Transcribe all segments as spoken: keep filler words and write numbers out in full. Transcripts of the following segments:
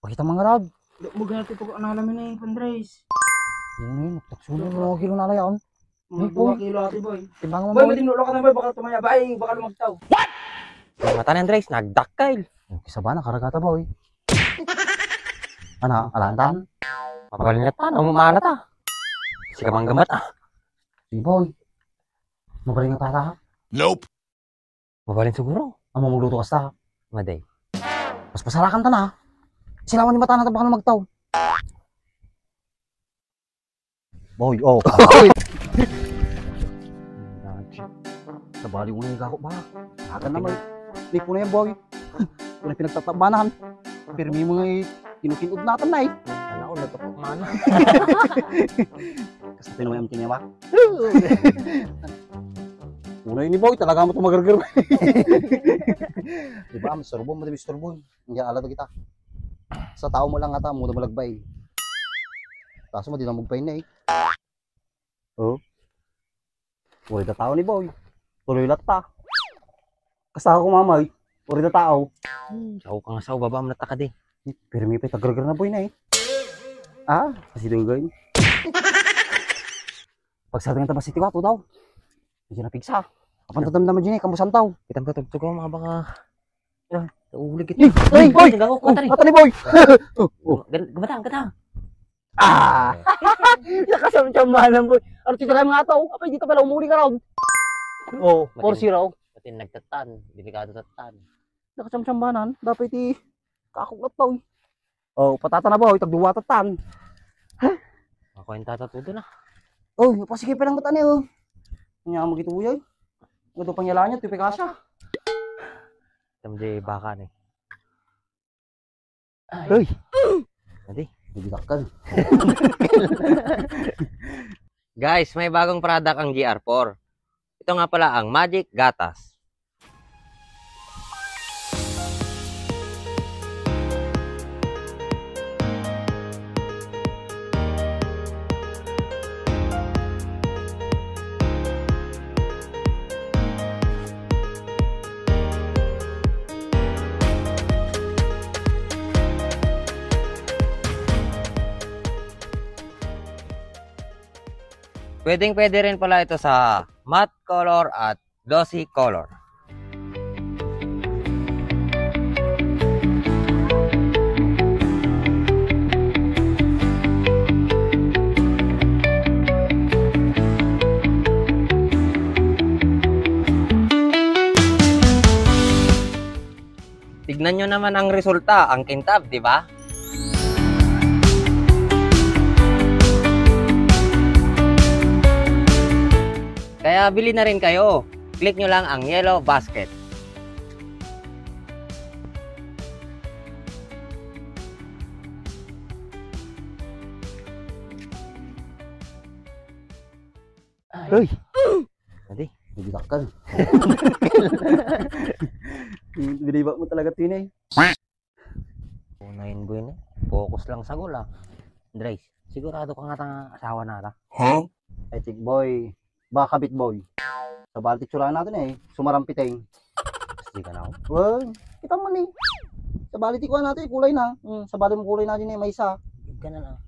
Kita mangarab. Di mo ganito pag-analamin ni Andres. Ano yun? Taksunan mo, kilo na layaon. Mga Ay, dua boy. Kilo ate, boy. Timbangan mo, Boy, boy. Madimlo ka na, boy. Baka tumaya. Bay, baka lumagtaw. Mata ni Andres, nagdakkel. Oh, kisa ba na, karagata, boy. Ano, alantan? Mabalin na ta, no? Maala ta. Sige, manggamat, ah. Sige, boy. Mabalin na ta, ha? Nope. Mabalin siguro. Amo, magluto kasta. Maday. Mas pasalakan ta na. Silawan ni mata na ta, baka lumagtaw. Boy, oh. Sabali mo na yung gako ba? Akan naman. Hindi po na yan, boy. Kung na pinagtatabanan. Pirmi mo nga eh, kinukinod natin na eh. Ano ko, natupak man. Kasi tinuwi ang kiniwa. Una ini, boy, talaga mo tumagargar. Di ba, mas turbo mo, di mas turbo. Hindi, ala kita. Sa tao mo lang ata, mo na malagbay. Kaso mo, di na magpain na eh. Oh. Uri da tao ni boy. Tuloy latta. Kasta ako mamay. Uri da tao. Hmm, sao ka nga sao, baba mo na ta ka di. Pirmi pa itagargar na boy na eh. Ah, kasi dugay. Pagsarang ta ba si Tiwato daw? Hindi na pigsa. Apan tatamdaman dyan eh, kamusan tao. Kitang katugtog ako, mga baka. Ah, ulig kita. Ay, boy! Nagawak ko, tari. Mata ni boy! Oh, oh. Gan-, gamatang, gatang. Ah! Nakasamsamanan, boy. Ano, tita lang nga to? Apay, dito pala umuli ka raw. Oh, Matin-, four zero. Pati nagtatan, delikado tatan. Nakasamsambanan, dapat iti kakuklat pa, uy. Oh, patata na ba, uy, tagduwa tatan. Ako yung tatatudo na. Oh, pasige pa lang mata niyo. Kanya magituya, uy. Ito pang yala niya, tipikasa. Tamdi baka ni. Ay. Hoy! Adi, bibitakan. Guys, may bagong product ang G R four. Ito nga pala ang Magic Gatas. Pwedeng-pwede rin pala ito sa matte color at glossy color. Tignan nyo naman ang resulta, ang kintab, di ba? Kaya bili na rin kayo. Click nyo lang ang yellow basket. Ay. Hoy! Adi, bibitakan. Biniba mo talaga, Tine. Unahin, boy, na. Focus lang sa goal, ah. Andres, sigurado ka nga tang asawa na ta? Huh? I think, boy, baka kabit, boy. Sabali ti tsura natin eh. Sumarampiting. Sige ka na ako. Well, kita mo ni. Sabali ti kuha natin, kulay na. Hmm, sabali mo kulay na din eh, may isa. Ganun, ah.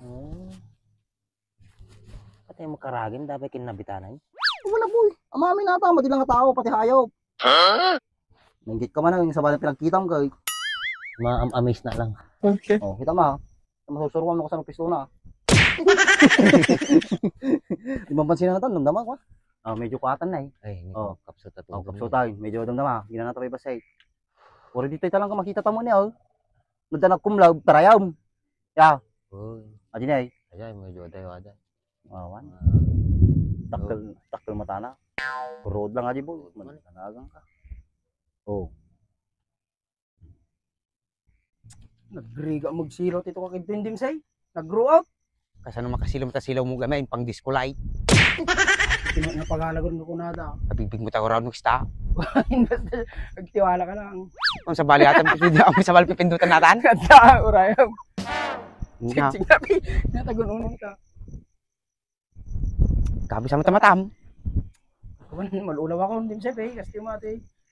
Hmm. Pati yung makaragin, dapat kinabitanan. Wala, boy. Amami na ta, madi lang nga tao, pati hayop. Huh? Nainggit ka man, ang sabali pinagkitam ka, eh. Ma-am-amaze na lang. Okay. Oh, kita ma. Masusuruan mo ko sa pistona. Di mapansin na natin, damdaman ko, ah. Ah, medyo kuatan na, eh. Ay, hindi Oh. ko kapsut at Oh, ulo. Kapsutan, medyo damdama. Ginanata pa iba sa, eh. Uri dito, ita lang ka makita tamo niya, oh. Nagdanag kumlaw, tarayam. Ya. Uy. Adi na, eh. Ayan, medyo aday-aday. Awan. Ah. Takkel, takkel mata na. Road lang, adi, boy. Road man. Managang ka. Oh. Nagriga magsilaw ti ito ka kidto, hindi, say. Nag-grow up. Kasano makasilom ta silaw mo gamay, pang disco light. Sino nga paganagon nga kunada? Abibig mo ta ko raw nung ista. Basta, magtiwala ka lang. Ang sabali atan, pwede ang sabali pipindutan natin. Kanta, urayam. Hindi ka. Sige, sige, sige. Natagun-unan ka. Kami sa mata-matam. Kawan, malulaw ako, hindi mo sabi, kasi mati.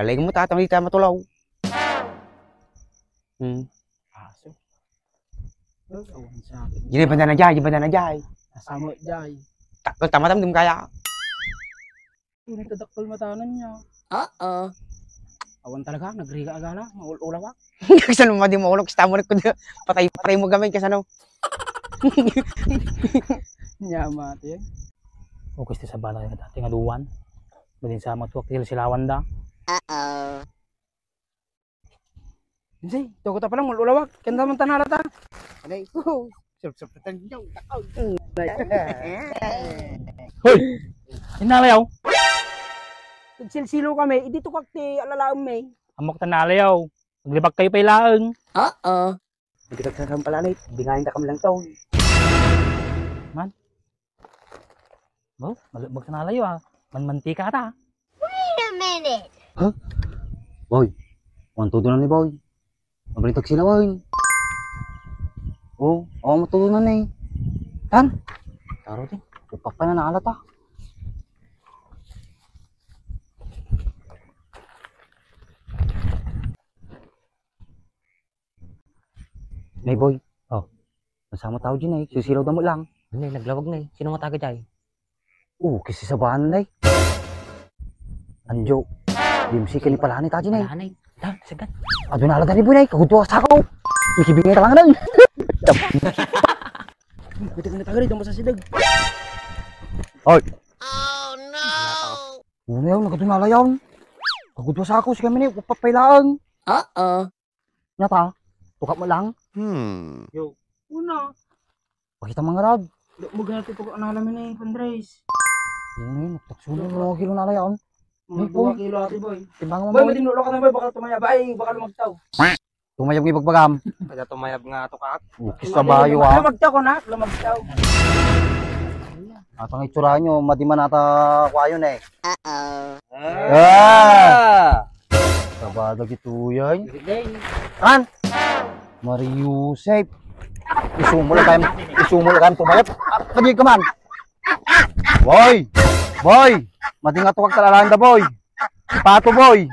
Lalaygen mo ta, ta, ita matulaw. Hmm. Aso. Awan sa akin. Di na banda na jay, di banda na jay. Nasamo jay. Takkel ta matam, di mo kaya. Ini kadakkel matanan niya. Oo. Awan talaga, nagriga agala, maul-ulawak. Saan mo di maulok, sa tamo ko, patay, patay mo gamay, kasano? Nya, mati. O, kasta sa bala nga dati nga duwan. Badin sa matuak, silsilawan da. Uh-oh. Hindi, tugot pa lang, maul-ulawak. Kanda man tanala ta. Anay, oh, sarap-sarap na tanong. Hoy! Inalayaw? Nagsilsilo kami, idi tukak ti alalaem mi. Amok ta nalayaw. Naglibak kayo pay laeng. Oo. Nagkitagsakan pala, Nate. Bingayan ta kam lang taon. Man? Oh, mag-, magsanalayo, ah. Manmantika ta. Wait a minute. Huh? Boy, ang tudo na ni Boy. Mabalintag sila, Boy. Oh, awa mo tudo na ni. Tan? Taro, di. Upak pa na naalata. Nay, Boy. Oh. Nasama tao dyan, eh. Sisilaw damo lang. Ano, eh, naglawag na, eh. Sino mataga dyan? Oh, kisisabaan na, eh. Anjo. Di mo si kani pala ni tao dyan, eh. Pala na, eh. Ta, sagad. Adu na ala dani, Boy, eh. Kagutuwa sa ako. Mikibingay ka lang, eh. Pwede ka nataga rito, masasidag. Oy. Oh, no! Ano yun? Nagkadunala yun. Kagutuwa sa ako, si kami ni, upat pay laeng. Oo. Nya ta, tukak mo lang. Hmm. Yo. Una. Pakita mangarab. Di mo ganito tukak na alam ni fundraise. Ano yun? Takso mo mga kilo na alayaon. Mga dua kilo, Ate Boy. Timbang mo, Boy, Boy. Madinulo ka na, Boy. Baka tumayab. Ay, baka lumagtaw. Tumayab nga ibagbagam. Kada tumayab nga tukak. Oh, kisabayo, ah. Lumagtaw ko na, lumagtaw. Atang itsura nyo, madiman ata kuayon eh. Uh-oh. Ah! Sabada gituyan. An? Mari Yusef. Isumol kayo, isumol kayo tumayap. Ah, sabi ka man. Boy! Boy! Madingat ko kagtalalayan da, boy. Pato, boy.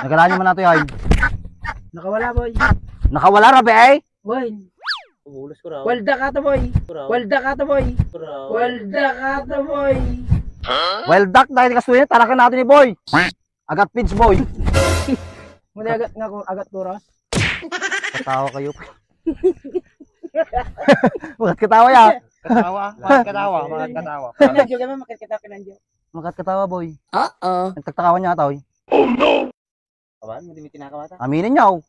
Nagalaan nyo man nato yan. Nakawala, boy. Nakawala, rabi, eh? Boy. Umulos ko raw. Walda ka to, boy. Ko raw. Walda ka to, boy. Ko raw. Walda ka to, boy. Waldak, dahil kastoy niya, talakan natin ni boy. Agat feeds, boy. Muna agat nga kung agat turas. Katawa kayo. Bakit katawa ya? Katawa, bakit katawa, bakit katawa. Pinanjo kami, makit kita pinanjo. Makat katawa, boy. Oo. Nagtagtakawan niya ata, oy. Oh no! Awan, hindi may kinakawata. Aminin niya, oh.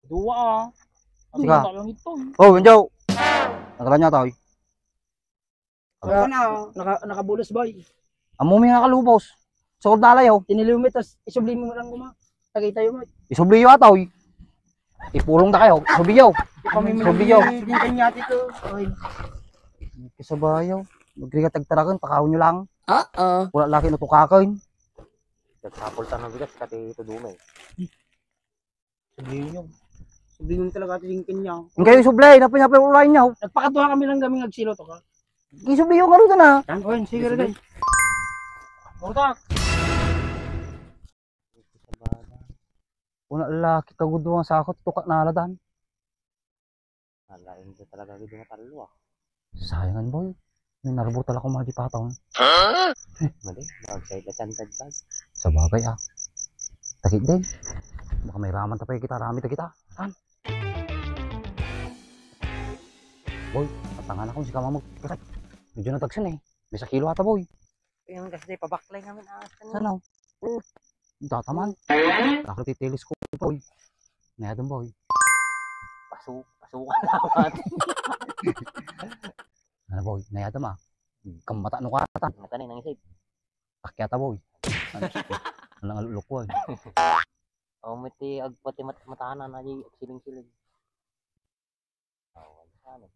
Dua, ah. Sika. Ang bata lang ito, eh. Oh, Enjo. Nagala niya ata, oy. Naka-, naka-, nakabulos, boy. Amo mi nga kalubos. Sukod na alayo. Tiniliw mi, tas isubli mo lang kuma. Tagay tayo, boy. Isubli yo ata, oy. Ipulong na kayo. Isubli yo. Isubli yo. Di kanya dito. Oy. Kasabayo. Magrigat agtaragan, pakaon nyo lang. Oo. Wala laki natukakan. Nagsapol ta ng bigas, kati ito dumay. Sabihin nyo. Sabihin nyo talaga, tingin niya. Ang kayo sublay, napay-napay ulayan niya, oh. Nagpakatuwa kami lang kami nagsilo to ka. Isubli yung karutan, ah. Yan, oy, sige, sige. Ruta. Una laki, kaguduan sa ako, tukak na aladan. Alain ko talaga gid nga talo, ah. Sayangan, boy. May narbo talaga mga di patong. Huh? Mali, outside the standard bag. Sa bagay, ah. Takit din. Baka may raman ta pa kita, rami ta kita. Tan? Boy, patangan ako si kamamag. Medyo natagsan eh. May sa kilo ata, boy. Yung kasi pabaklay namin, ah, ano? Saan, oh? Mm. Data man. Ako titilis ko, boy. Nayadam, boy. Pasu-, pasukan na ako, ate. Ano, boy? Nayadam, ah. Kamata, ano ka, ata? Mata na yung nangisip. Akyata, boy. Ano, ano, lulukuan? Oh, mati, agpati mat-, matana na, di, siling-siling. Awan, ano?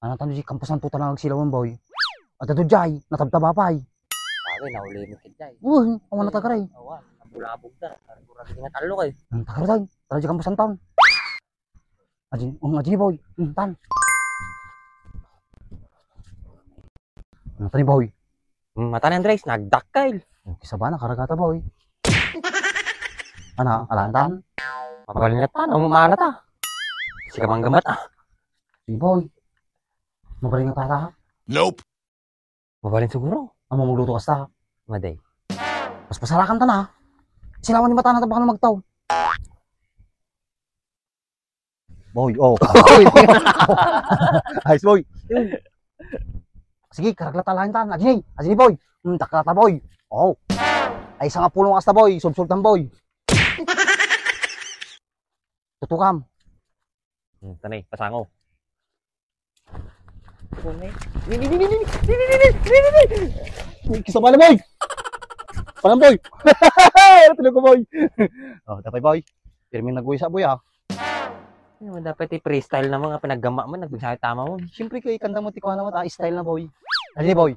Ano, tano di kampasan po talaga agsilawan, boy? At ito, jay, natabtaba pa, eh. Bagay, nauli mo kit, jay. Uy, awan na tagaray. Awan. Bulabog na. Parang kurang nga talo kayo. Hmm, takar tayo. Tara, di ka masantaw. Aji, um, aji, boy. Hmm, tan. Ano tani, boy? Hmm, mata ni Andres, nagdakkel. Oh, kisa ba na, karagata, boy. Ana, alantan? Mabalin na ta, no, maana ta. Sika manggamat, ah. Sige, boy. Mabalin nga para. Nope. Mabalin siguro. Amo magluto kasta. Maday. Mas pasarakan ta na. Silawan ni mata na ta baka na magtaw. Boy, oh. Ayos, boy. Sige, karagla ta lain tan. Ajini, ajini, boy. Hmm, taklata, boy. Oh. Ay, sangapulo nga asta, boy. Subsultan, boy. Tutukam. Hmm, tanay, pasango. Ni, ni, ni, ni, ni, ni, ni, ni, ni, ni, ni, ni. Uy, kisabala, boy. Panan, boy. Ano tunog ko, boy? Oh, tapay, boy. Pirmi nagwisa, boy, ah. Ano, dapat i-freestyle na mga pinaggama mo, nagbigsa tama mo. Siyempre, kay kanta mo, tikwa naman, ah, style na, boy. Ano ni, boy?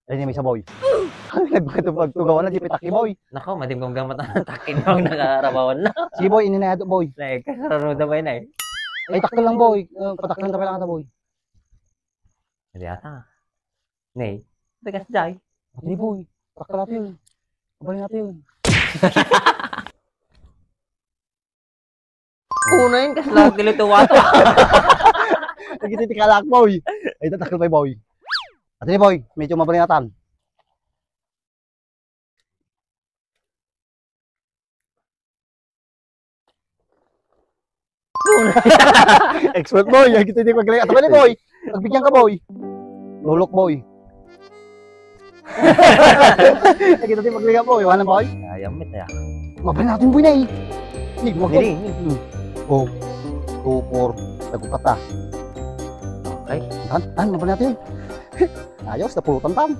Ano ni, may sa, boy? Nagpagtugawan na, di pitaki, boy. Nako, madim kong gamat ang takin mo, nakarabawan na. Sige, boy, ini na yato, boy. Like, kasaruda ba yun eh? Ay, takil lang, boy. Uh, patakil lang, tapay lang ata, boy. Hindi ata. Nay, tagas jay. Ate, boy. Takil natin yun. Abali natin yun. Una yun, kas lahat nila tuwato. Nagkititikalak, boy. Ay, tatakil pa, boy. Ate, boy. Medyo mabalinatan. Expert, boy. Ay, kita di magaling. Ato ba ni, boy? Pagbigyan ka, boy. Lulok, boy. Ay, kita di magaling, boy. Wala, boy. Ayam, mit, ya. Mabalin natin, boy, na eh. Ni, wag Dili, ni. Oh. Two, four. Tagukata. Okay. Tan, tan, mabalin natin. Ayos, napulutan, tan.